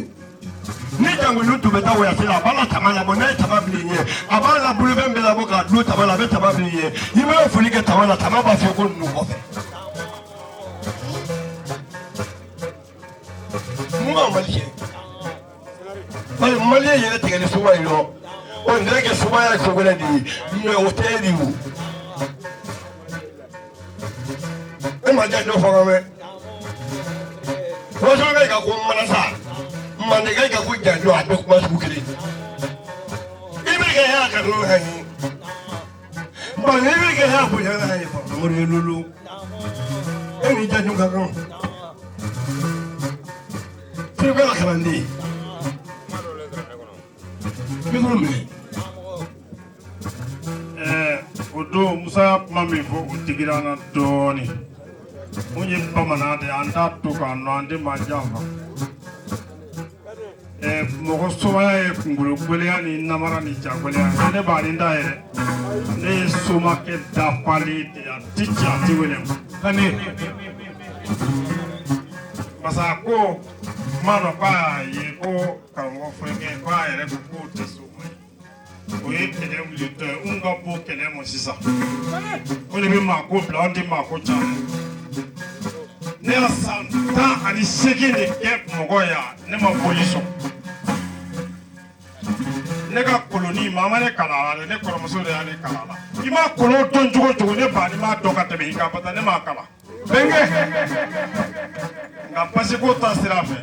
ni jangolu tun bɛ taa wɔyasi la a b'a la tama labɔ n'a ye tama bilen ɲɛ a b'a la bolofɛn bɛɛ labɔ k'a dulon tama la a bɛ tama bilen ɲɛ i mana foli kɛ tama la tama b'a fɔ ko ninnu kɔfɛ. Mun b'a Mali cɛ? Bari Maliyɛn yɛrɛ tigɛli suma in nɔ. O n kɛ sumaya ko wɛrɛ de ye mɛ o tɛ e de ye o. E ma diya dɔ fɔ mɛn. Wasolonka ka ko manasa mandenka ka ko janjo a bɛɛ kuma sugu kelen. I bɛ kɛ y'a kanu ka ɲi. Bɔn i bɛ kɛ y'a bonya ka ɲi mori ye lolo. E ni janjo ka kan. Segu ka kalanden. Micro minɛ. O don Musa y'a kuma min fɔ o digira an na dɔɔnin. Mun ye bamanan de ye an t'a to k'a nɔ an tɛ maa janfa. Mɔgɔ somaya ye kunkolo gɛlɛya ni namara ni jagɛlɛya ne b'a ni da yɛrɛ. Ne ye somakɛ dafalen de ye a ti ci a ti wele. Parce que a ko kuma dɔ k'a y'a ye ko karamɔgɔ furakɛ k'a yɛrɛ ko k'o tɛ soma ye. O O ye kɛlɛ wulitɔ ye. Anw ka bon kɛlɛ ma sisan, o de bɛ maa ko bila, anw tɛ maa ko ca. Ne y'a san 18 de kɛ Bamakɔ yan, ne ma boli sɔn. Ne ka koloni, maa ma ne kalan a la dɛ, ne kɔrɔmuso de y'a ne kalan a la. I ma kolon dɔn cogo o cogo, ne ba ni m'a dɔn ka tɛmɛ i kan, parce que ne m'a kalan. Bɛnkɛ nka pasiko ta sira fɛ,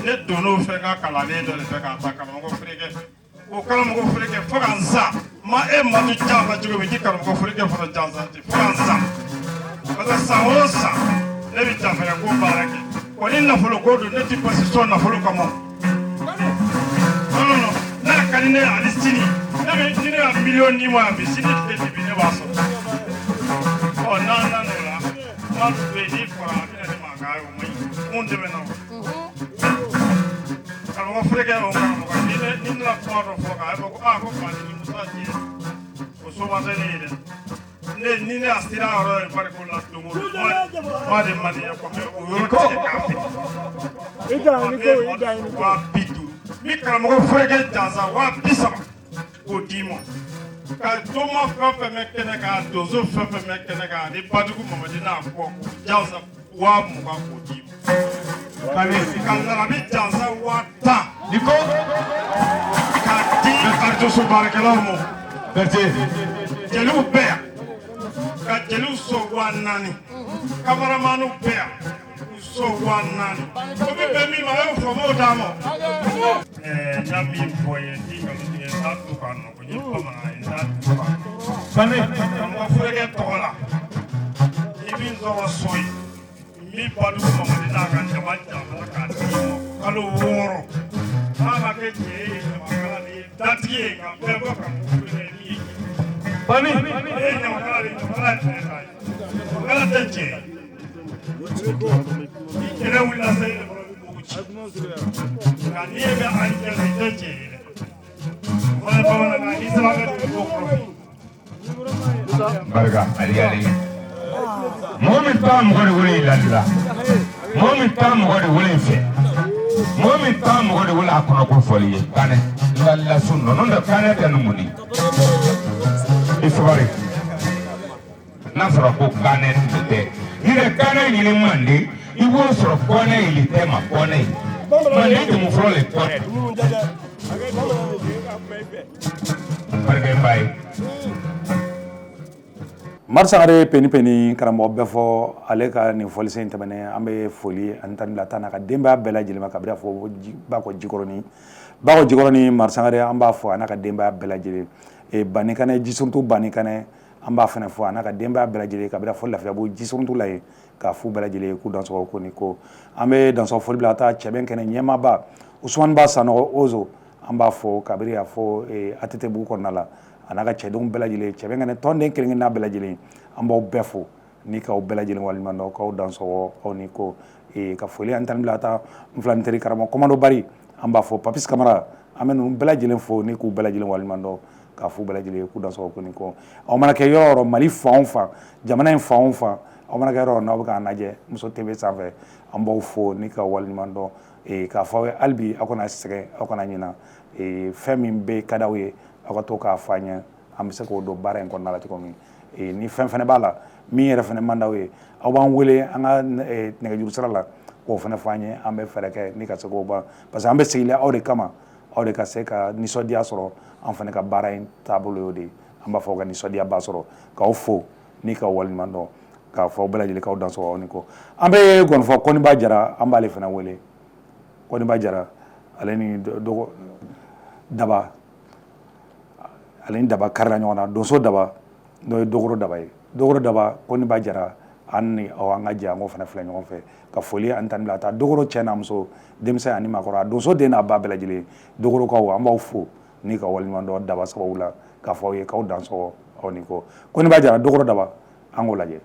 ne donn'o fɛ n ka kalanden dɔ de fɛ k'a ta karamɔgɔ Ferekɛ fɛ. O karamɔgɔ Ferekɛ, fo ka n sa, ma e Madu janfa cogo min, k'i karamɔgɔ Ferekɛ fana janfa ten fo ka n sa. Parce que san o san ne bɛ jafɛrɛ ko baara kɛ. Wa ni nafolo ko don, ne tɛ basi sɔn nafolo kama. Non non non, n'a ka di ne ye hali sini, ne bɛ ni ne ka miliyɔn d'i ma yan bi, sini tile bi ne b'a sɔrɔ. Ɔ n'an nan'o la, kuma dɔ bɛ yen n'i fɔra a bɛ na ni mankan ye, o man ɲi. Mun tɛmɛna o. Karamɔgɔ Ferekɛ o karamɔgɔ, ni ne ni ne kuma dɔ fɔ k'a fɔ ko aa ko Fati ni Musa jɛ, o soma tɛ ne ye dɛ. Ne ni ne a sera yɔrɔ ye bariko la don o don, kuma de man di ye quoi, mais o yɔrɔ tigɛ k'a fili. 50,000 ni karamɔgɔ Ferekɛ jansa 30,000 k'o d'i ma. Ka toma fɛn fɛn bɛ kɛnɛ kan, donso fɛn fɛn bɛ kɛnɛ kan, ani Badugu Mamadi n'a kɔ, k'o jansa 20,000 k'o d'i ma. Ka larabi jansa 10,000 Niko k'a di arajoso baarakɛlaw ma. Berete. Jeliw bɛ yan, ka jeliw sɔn 4,000, kameramaniw bɛ yan k'u sɔn 4,000. O bɛ bɛn min ma, a y'o fɔ, n b'o d'a ma. N y'a min fɔ ye, ni nkalon tigɛ n t'a tu k'a nɔ, n ye bamanan ye, n t'a tu k'a nɔ. Fane. Karamɔgɔ Ferekɛ tɔgɔ la, i bɛ n sɔrɔ so ye, n bɛ Badugu Mamadi n'a ka jama janfa k'a d'i ma kalo 6. N'a ma kɛ cɛ ye, ɲamakala de ye, datigi ye, ka bɛɛ bɔ karamɔgɔ Ferekɛ ye min ye. Fane. E ye ɲamakala de ye, ɲamakala ye tiɲɛ ta ye. Ɲamakala tɛ cɛ ye. Ni kɛlɛ wulila sisan, e de fana bɛ mugu ci. Nka n'i e bɛ ali kɛlɛ, i tɛ cɛ ye dɛ. O fana ye bamanankan ye, n'i sera bɛ dugu b'o kɔrɔ f'i ye. Barika ali ale. Mɔgɔ min taa mɔgɔ de wele i lali la. Mɔgɔ min taa mɔgɔ de wele i fɛ. Mɔgɔ min taa mɔgɔ de wele a kɔnɔ ko fɔli ye. Kanɛ. Lalila sun nɔ. N'o tɛ kanɛ tɛ numu di. I sabali. N'a fɔra ko kanɛ de tɛ. N'i bɛ kanɛ ɲini mande, i b'o sɔrɔ kɔnɛ yeli tɛ ma kɔnɛ ye. Mande jamu fɔlɔ le kɔnɛ. Barika n ba ye. Mari Sangare peni peni karamɔgɔ bɛɛ fɔ ale ka nin fɔlisen in tɛmɛnen, an bɛ foli ani tan bila tan na ka denbaya bɛɛ lajɛlen ma, kabini a fɔ Bakɔ Jikɔrɔni, Bakɔ Jikɔrɔni Mari Sangare, an b'a fɔ a n'a ka denbaya bɛɛ lajɛlen. Banikɛnɛ Jisuruntu Banikɛnɛ, an b'a fana fɔ a n'a ka denbaya bɛɛ lajɛlen, kabini a fɔ Lafiyabugu Jisuruntu la yen, k'a f'u bɛɛ lajɛlen k'u dansɔgɔ ko ni ko. An bɛ dansɔgɔ foli bila ka taa Cɛbɛn kɛnɛ ɲɛmaaba Usumani Ba Sanɔgɔ Ozo, an b'a fɔ kabini a fɔ ATT bugu kɔnɔna la, a n'a ka cɛdenw bɛɛ lajɛlen, Cɛbɛn kɛnɛ tɔnden kelen kelenna bɛɛ lajɛlen, an b'aw bɛɛ fo ni k'aw bɛɛ lajɛlen waleɲuman dɔn, k'aw dansɔgɔ aw ni ko. Ka foli an tan bila taa n fila teri karamɔgɔ Komando Bari, an b'a fɔ Papis Kamara, an bɛ ninnu bɛɛ lajɛlen fo ni k'u bɛɛ lajɛlen waleɲuman dɔn, k'a f'u bɛɛ lajɛlen k'u dansɔgɔ ko ni ko. Aw mana kɛ yɔrɔ o yɔrɔ, Mali fan o fan, jamana in fan o fan, aw mana kɛ yɔrɔ o yɔrɔ n'aw bɛ k'an lajɛ Muso TV sanfɛ, an b'aw fo ni k'aw waleɲuman dɔn. K'a fɔ aw ye hali bi, aw kana sɛgɛn, aw kana ɲina. Fɛn min bɛ ka d'aw ye, aw ka to k'a fɔ an ye, an bɛ se k'o don baara in kɔnɔna la cogo min. Ni fɛn fɛnɛ b'a la min yɛrɛ fɛnɛ man d'aw ye, aw b'an wele an ka nɛgɛjuru sira la k'o fɛnɛ fɔ an ye, an bɛ fɛɛrɛ kɛ ni ka se k'o ban, parce que an bɛ sigilen aw de kama, aw de ka se ka nisɔndiya sɔrɔ. An fɛnɛ ka baara in taabolo y'o de ye. An b'a fɔ aw ka nisɔndiyaba sɔrɔ, k'aw fo ni k'aw waleɲuman dɔn, k'a fɔ aw bɛɛ lajɛlen k'aw dansɔgɔ aw ni ko. An bɛ gɔnifɔ Kɔniba Jara, an b'ale fɛnɛ wele. Kɔniba Jara, ale ni dɔgɔ Daba, ale ni Daba karila ɲɔgɔn na, donso Daba n'o ye Dogoro Daba ye. Dogoro Daba, Kɔniba Jara, an ni aw an ka jɛ an k'o fana filɛ ɲɔgɔn fɛ, ka foli an tan bila taa Dogoro cɛ n'a muso, denmisɛn ani maakɔrɔ, a donso den n'a ba bɛɛ lajɛlen, Dogorokaw an b'aw fo ni ka waleɲuman dɔn Daba sababu la, k'a fɔ aw ye k'aw dansɔgɔ aw ni ko. Kɔniba Jara, Dogoro Daba, an k'o lajɛ.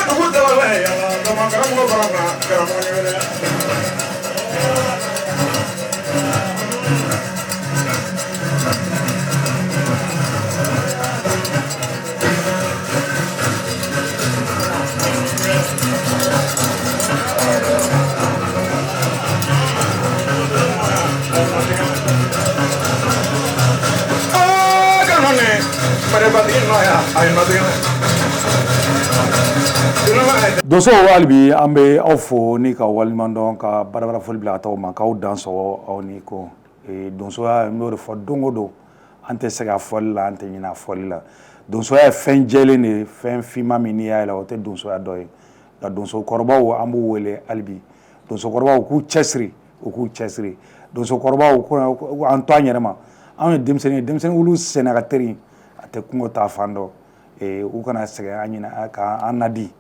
Dugu dɔwɛrɛ yala dama karamɔgɔ fara kan karamɔgɔ wɛrɛ. Donso hali bi an bɛ aw fo ni ka waleɲuman dɔn ka barabara foli bila ka taa aw ma k'aw dan sɔgɔ aw ni ko. Donsoya n b'o de fɔ don o don, an tɛ sɛgɛn a fɔli la, an tɛ ɲinɛ a fɔli la. Donsoya ye fɛn jɛlen de ye, fɛn finman min n'i y'a yɛlɛ o tɛ donsoya dɔ ye. Nka donsokɔrɔbaw an b'u wele hali bi, donsokɔrɔbaw k'u cɛsiri, u k'u cɛsiri. Donsokɔrɔbaw ko an to an yɛrɛ ma, anw ye denmisɛnnin ye, denmisɛnnin wulu senna ka teri a tɛ kungo ta fan dɔn. U kana sɛgɛn an ɲinɛ k'an nadi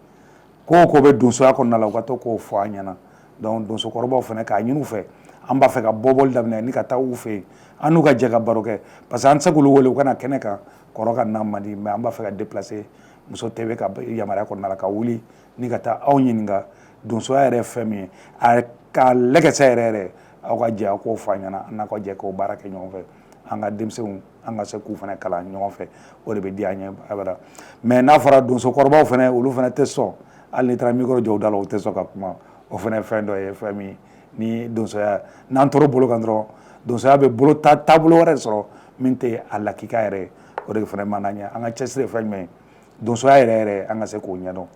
ko o ko bɛ donsoya kɔnɔna la, u ka to k'o fɔ an ɲɛna. Donc donsokɔrɔbaw fana k'a ɲini u fɛ, an b'a fɛ ka bɔbɔli daminɛ ni ka taa u fɛ yen, an n'u ka jɛ ka baro kɛ, parce que an tɛ se k'olu wele u ka na kɛnɛ kan, kɔrɔ ka na man di, mais an b'a fɛ ka déplacer Muso TV ka yamaruya kɔnɔna la ka wuli ni ka taa aw ɲininka donsoya yɛrɛ ye fɛn min ye, a k'a lɛkɛsɛ yɛrɛ yɛrɛ, aw ka jɛ aw k'o fɔ an ɲɛna, an n'aw ka jɛ k'o baara kɛ ɲɔgɔn fɛ, an ka denmisɛnw an ka se k'u fana kalan ɲɔgɔn fɛ, o de bɛ diya an ye abada. Mais n'a fɔra donsokɔrɔbaw fana, olu fana tɛ sɔn, hali n'i taara micro jɔ u da la, u tɛ sɔn ka kuma. O fana ye fɛn dɔ ye, fɛn min ni donsoya n'an tor'o bolo kan dɔrɔn, donsoya bɛ bolo taabolo wɛrɛ sɔrɔ min tɛ a lakika yɛrɛ ye. O de fana man d'an ye. An ka cɛsiri ye fɛn jumɛn ye, donsoya yɛrɛ yɛrɛ an ka se k'o ɲɛdɔn.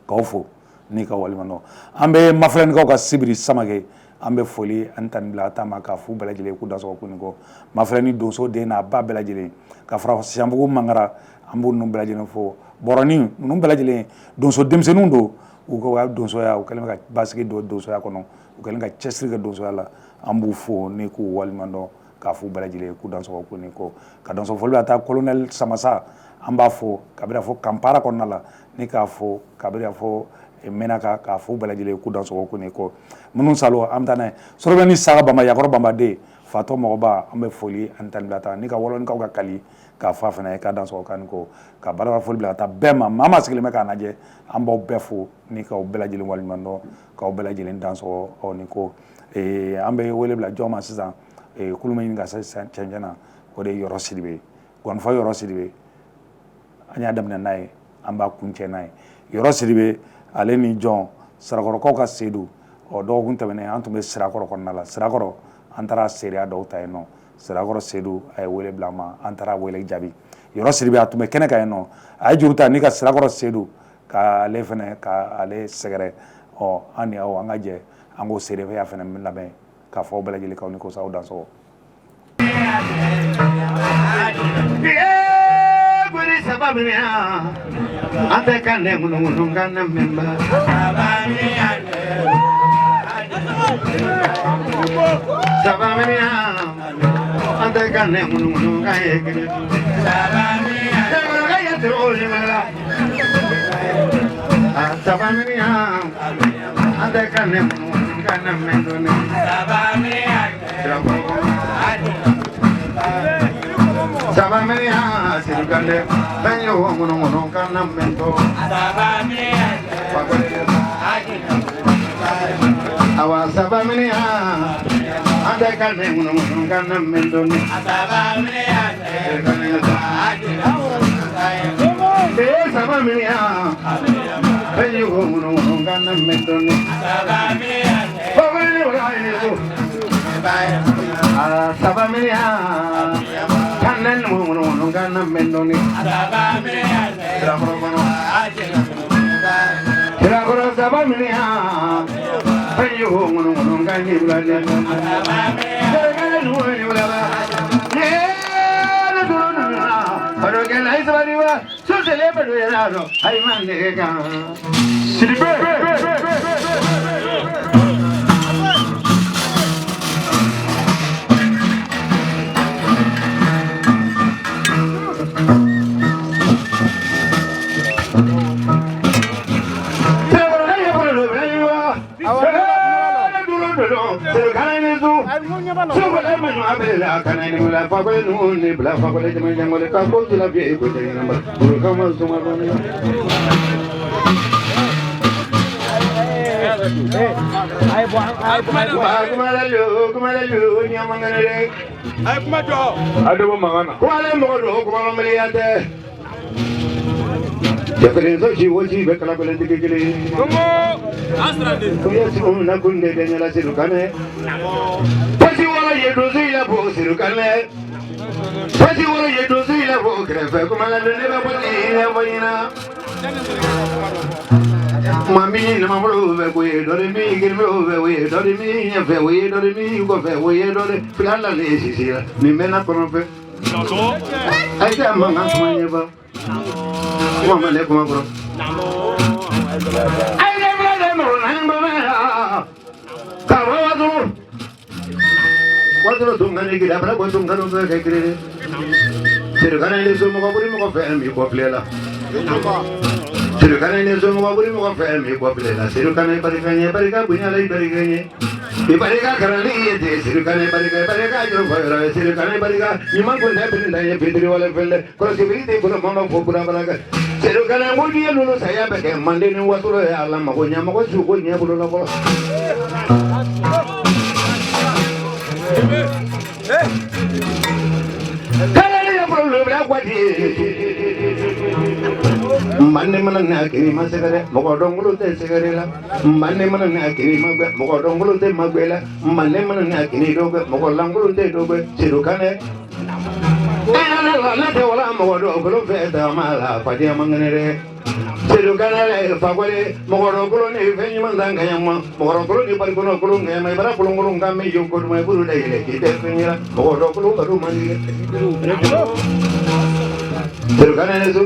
K'aw fo ni ka waleɲuman dɔn. An bɛ Mafilɛnikaw ka Sibiri Samake, an bɛ foli ani tani bila ta ma k'a f'u bɛɛ lajɛlen k'u dansɔgɔ k'u ni kɔ. Mafilɛni donso den n'a ba bɛɛ lajɛlen, ka fara Siyanbugu Mangara, an b'u ninnu bɛɛ lajɛlen fo. Bɔrɔni ninnu bɛɛ lajɛlen donso denmisɛnninw don, u ka donsoya u kɛlen bɛ ka basigi don donsoya kɔnɔ, u kɛlen ka cɛsiri kɛ donsoya la. An b'u fo ni k'u waleɲuman dɔn k'a f'u bɛɛ lajɛlen k'u dansɔgɔ k'u ni kɔ. Ka dansɔgɔ foli bila ka taa colonel Samasa, an b'a fo kabini fɔ Kampara kɔnɔna la, ni k'a fo kabini fɔ Menaka, k'a fo bɛɛ lajɛlen k'u dansɔgɔ k'u ni kɔ. Minnu salo an bɛ taa n'a ye Sorobɛ ni Saga Bamba, Yakɔrɔ Bambaden, Fatɔ mɔgɔba, an bɛ foli ani tani bila taa ni ka Wɔlɔnikaw ka kali k'a fɔ a fana ye k'a dansɔgɔ k'a ni kɔ. Ka barika foli bila ka taa bɛɛ ma, maa maa sigilen bɛ k'a lajɛ, an b'aw bɛɛ fo ni k'aw bɛɛ lajɛlen waleɲuman dɔn, k'aw bɛɛ lajɛlen dansɔgɔ aw ni ko. An bɛ wele bila jɔn ma sisan, kulu min ɲini ka se cɛncɛn na, o de ye Yɔrɔ Sidibe, Gɔnifɔ Yɔrɔ Sidibe. An y'a daminɛ n'a ye, an b'a kuncɛ n'a ye. Yɔrɔ Sidibe ale ni jɔn Sirakɔrɔkaw ka Sedu, ɔ dɔgɔkun tɛmɛnen an tun bɛ Sirakɔrɔ kɔnɔna la. Sirakɔrɔ an taara seereya dɔw ta yen nɔ. Sirakɔrɔ Sedu a ye wele bila an ma, an taara wele jaabi. Yɔrɔ Sidibe a tun bɛ kɛnɛ kan yen nɔ, a ye juru ta ni ka Sirakɔrɔ Sedu k'ale fana k'ale sɛgɛrɛ. Ɔ an ni aw an ka jɛ an k'o seereya fana lamɛn k'a fɔ aw bɛɛ lajɛlen k'aw ni ko sa aw dansɔgɔ. An tɛ ka ne ŋunuŋunu ka ne mɛnba. Saba an tɛ ka ne ŋunuŋunu ka ye kelen. Saba an tɛ ka ne ŋunuŋunu ka ne mɛn. Saba sirikande fɛn ye o ŋunuŋunu ka na mɛn to. Awa saba an tɛ ka ne ŋunuŋunu ka na mɛn to. Saba fɛn ye o ŋunuŋunu ka na mɛn to. Saba kannen ŋunuŋunu ka na mɛn to. Sirakɔrɔ saba fɛn ye o ŋunuŋunu ka ni wula. Sidibe. abela kana ni la fa ko nu ni bla fa ko le jama jangole ka ko la bi ko te na ba ko kama suma ba ni ay bo ay kuma la lu kuma la lu ni amangane re ay kuma do adobo mangana kuma le mo do kuma lo mele yate Jafere so ji woji be kala ko le dike kele Kongo asrande ko yesi on na kunde de nyala siru kane Pasi wala ye dozi la bo siru kane Pasi wala ye dozi la bo krefe kuma la ne ba poti ne boina Mami na mamro be ko ye dore mi girmo be we dore mi fe we dore mi ko fe we dore filala le sisi ni mena kono fe Ay ta manga kuma ye ba Kuma le kuma bro Ay le bra le mo nan ba ka wa wa do wa do tunga ni gira bra ko tunga no ke kire Sirgana le so mo ko buri mo ko fe mi ko flela Sirgana le so mo ko buri mo ko fe mi ko flela Sirgana barika nye barika bunya le barika nye Ibarika karali ye sirgana barika barika jo fara sirgana barika iman ko ne bin le bidri wala felle ko sibiri de ko mo ko pura baraka Sirgana ngodi ye lulu saya be ke mande ni wasuro ya Allah ma ko nya ma ko su ko nya bulo la ko Manne mana na kiri ma segere moko dongolo te segere la manne mana na kiri ma gbe moko dongolo te ma gbe la manne mana na kiri do gbe moko langolo te do gbe sirukane la te wala moko dongolo fe ta ma la fa dia mangene sirukane le fa kwale moko dongolo ni fe nyuma ndanga yama moko dongolo ni bari kono kolo ngema ibara kolo ngolo ngame yo ko ma buru le le ki te fe moko dongolo baru mani sirukane ne su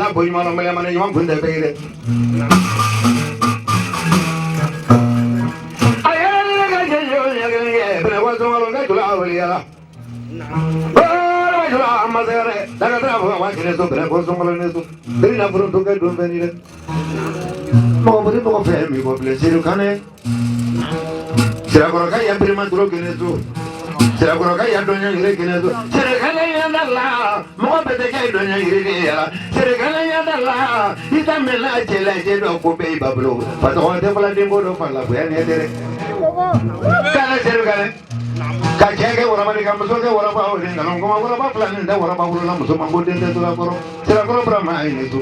la bɔ ɲuman na mɛlɛmana ɲuman kun tɛ bɛɛ ye dɛ. A yɛrɛ ni ne ka jɛ ɲɛ kelen kɛ bɛnɛ sɔngɔ ka jula wuli yala. Baara jula a ma se dɛ. Daga t'a fɔ wa kelen so bɛnɛ sɔngɔ ne so. Bɛnɛ na furu to kɛ don fɛn ni dɛ. Mɔgɔ bɛ mɔgɔ fɛ min bɔ bilen sedu kanɛ. Sirakɔrɔ ka yan birima dɔrɔn kelen so. Sirakɔrɔ ka yan dɔnya yiri kelen so. Sirikala yanda la mɔgɔ bɛɛ tɛ kɛ dɔnya yiri de yala. Sirikala yanda la i ta mɛnna cɛ la cɛ dɔ ko bɛɛ i ba bolo. Fa tɔgɔ tɛ fɔla den ko dɔ fa la bonya ɲɛ tɛ dɛ. Kana sirikala. Ka cɛ kɛ waraba de ka muso kɛ waraba o de nkalon kuma waraba fila nin tɛ waraba wolola muso ma ko den tɛ tora kɔrɔ. Sirakɔrɔ Burama a ye ne so.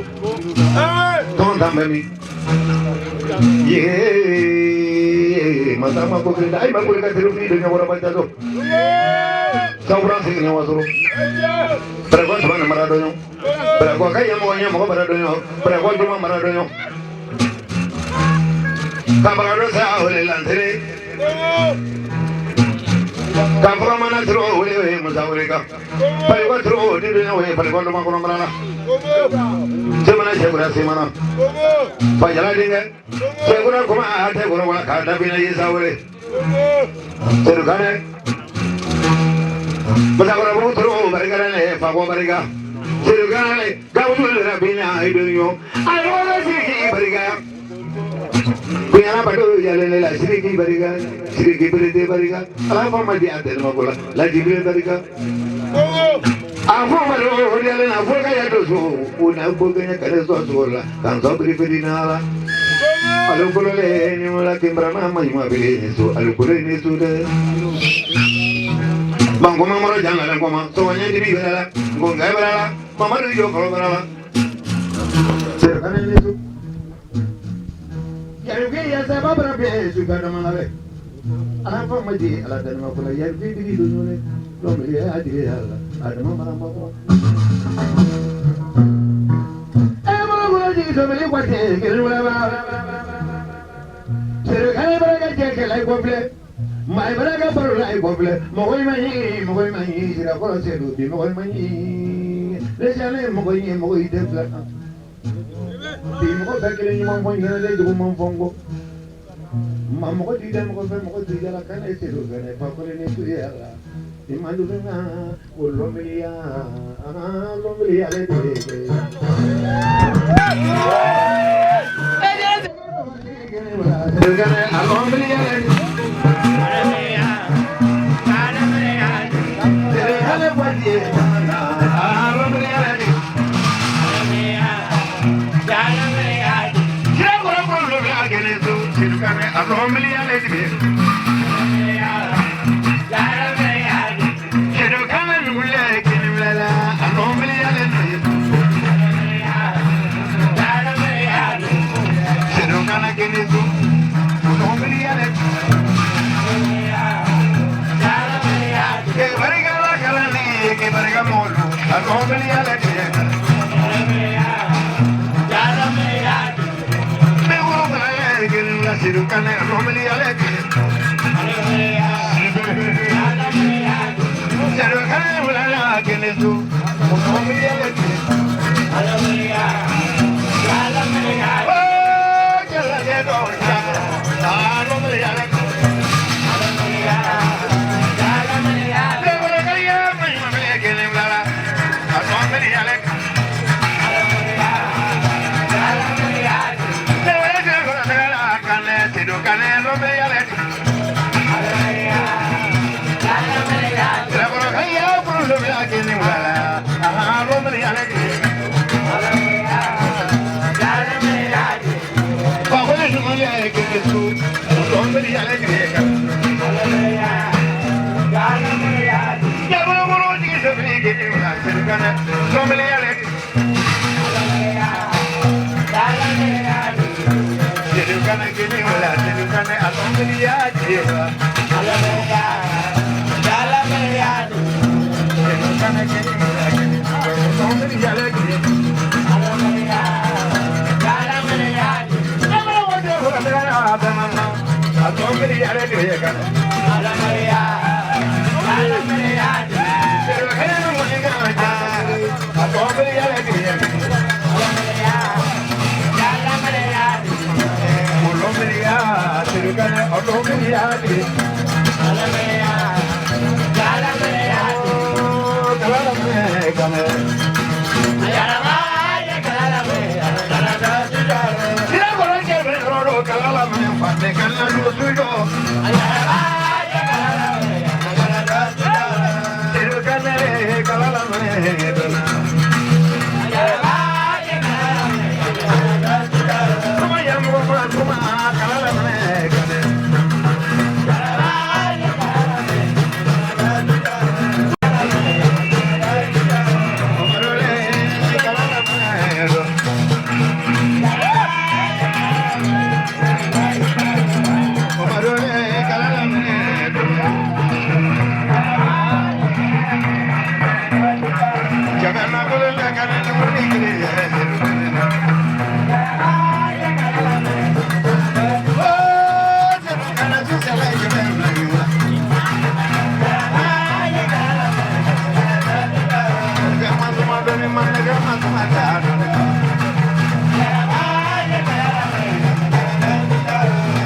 Tɔn tan bɛ min. Yee masa ma ko kelen ayi ma ko ka seru fi de waraba jaso. Sawura sigi ɲɔgɔn sɔrɔ. Barakɔ saba ni mara dɔn. Barakɔ ka ɲɛmɔgɔ ɲɛmɔgɔ mara dɔn. Barakɔ juma mara dɔn. Kabaga dɔ sa o le lantere. Ka mana turu o le musa o le kan. Balikɔ turu o di dɔn o ye balikɔ dɔ ma kɔnɔ mara la. Semana sɛkura semana. Fajala denkɛ. Sɛkura kuma a tɛ kɔnɔ wa k'a dabina ye sa wele. Sedukanɛ. Masakɔrɔbugu turu o barika ne fakɔ barika. Sedukanɛ gabugu le bina i dɔn yo. A yɔrɔ sigi barika. Kunyana bato yɛlɛ la siriki barika. Siriki berete barika. Ala fɔ ma di a tɛnɛ ma ko la. Lajibire barika. A fɔ ma do yɛlɛ na fo ka yɛ do so. O na ko kɛɲɛ kɛlɛ sɔ sogo la. K'an sɔ birifiri na la. Alukolo le ni wala kimbrama ma ɲuman bele so. Alukolo ni so dɛ. Bankoma mɔrɔ janga la nkɔma. Sɔgɔɲɛ dimi bɛrɛ la. Nkonga bɛrɛ la. Mamadu jɔ kɔrɔ bɛrɛ la. Sɛrɛkana ni so. Yarike ya saba bara bɛ su ka dama la dɛ. Ala fɔ ma di ala dama ko la yarike digi don ne. Lɔmili ya digi ya la. Adama mara ma ko. E bolo bolo jigi sɔmili kwate kelen wala ba. Sɛrɛkana bara ka jɛ kɛlɛ i kɔfilɛ. Maa bara ka baro la i kɔfilɛ. Mɔgɔ ma ɲi mɔgɔ ma ɲi sirakɔrɔ sedu bi mɔgɔ ma ɲi. Ne salen mɔgɔ ɲi mɔgɔ i tɛ fila kan. Bi mɔgɔ bɛɛ kelen ɲuman fɔ n ɲɛna ne jugu man fɔ n kɔ. Ma mɔgɔ t'i da mɔgɔ fɛ mɔgɔ t'i yala kana e sedu fɛnɛ fa kɔrɔ ne tu yala. I ma dun na o lɔmiliya lɔmiliya le de ye. A lɔmiliya le de.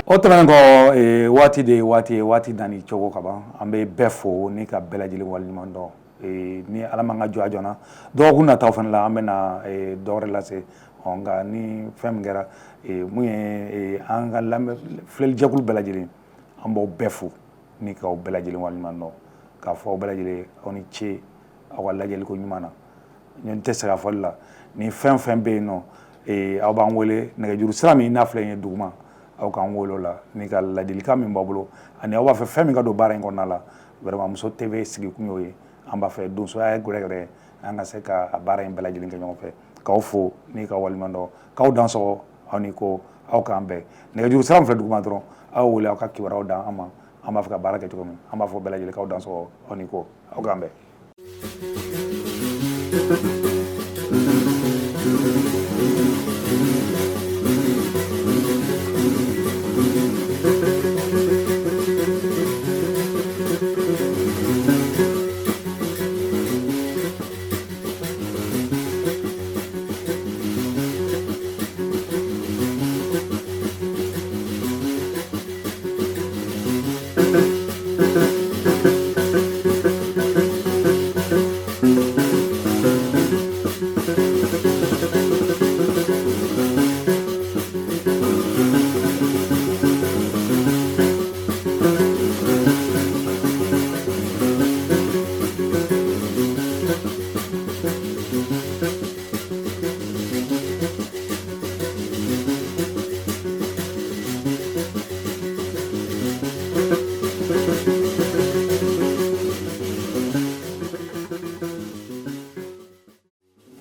O tɛmɛnen kɔ, waati de ye waati ye, waati danni cogo ka ban. An bɛ bɛɛ fo ni ka bɛɛ lajɛlen waleɲuman dɔn. Ni Ala m'an ka jɔ a jɔna, dɔgɔkun nataw fana la, an bɛna dɔ wɛrɛ lase. Ɔ nka ni fɛn min kɛra mun ye, an ka lamɛn filɛlijɛkulu bɛɛ lajɛlen, an b'aw bɛɛ fo ni k'aw bɛɛ lajɛlen waleɲuman dɔn, k'a fɔ aw bɛɛ lajɛlen aw ni ce aw ka lajɛliko ɲuman na. N tɛ sɛgɛn fɔli la. Ni fɛn fɛn bɛ yen nɔ, aw b'an wele nɛgɛjuru sira min n'a filɛ nin ye duguma, aw k'an wele o la ni ka ladilikan min b'aw bolo, ani aw b'a fɛ fɛn min ka don baara in kɔnɔna la. Vraiment, Muso TV sigi kun y'o ye. An b'a fɛ donsoya ye gɛrɛgɛrɛ, an ka se ka a baara in bɛɛ lajɛlen kɛ ɲɔgɔn fɛ. K'aw fo ni ka waleɲuman dɔn, k'aw dansɔgɔ, aw ni ko, aw k'an bɛn. Nɛgɛjuru sira min filɛ duguma dɔrɔn, aw wele, aw ka kibaruyaw d'an ma, an b'a fɛ ka baara kɛ cogo min. An b'a fɔ bɛɛ lajɛlen k'aw dansɔgɔ, aw ni ko, aw k'an bɛn.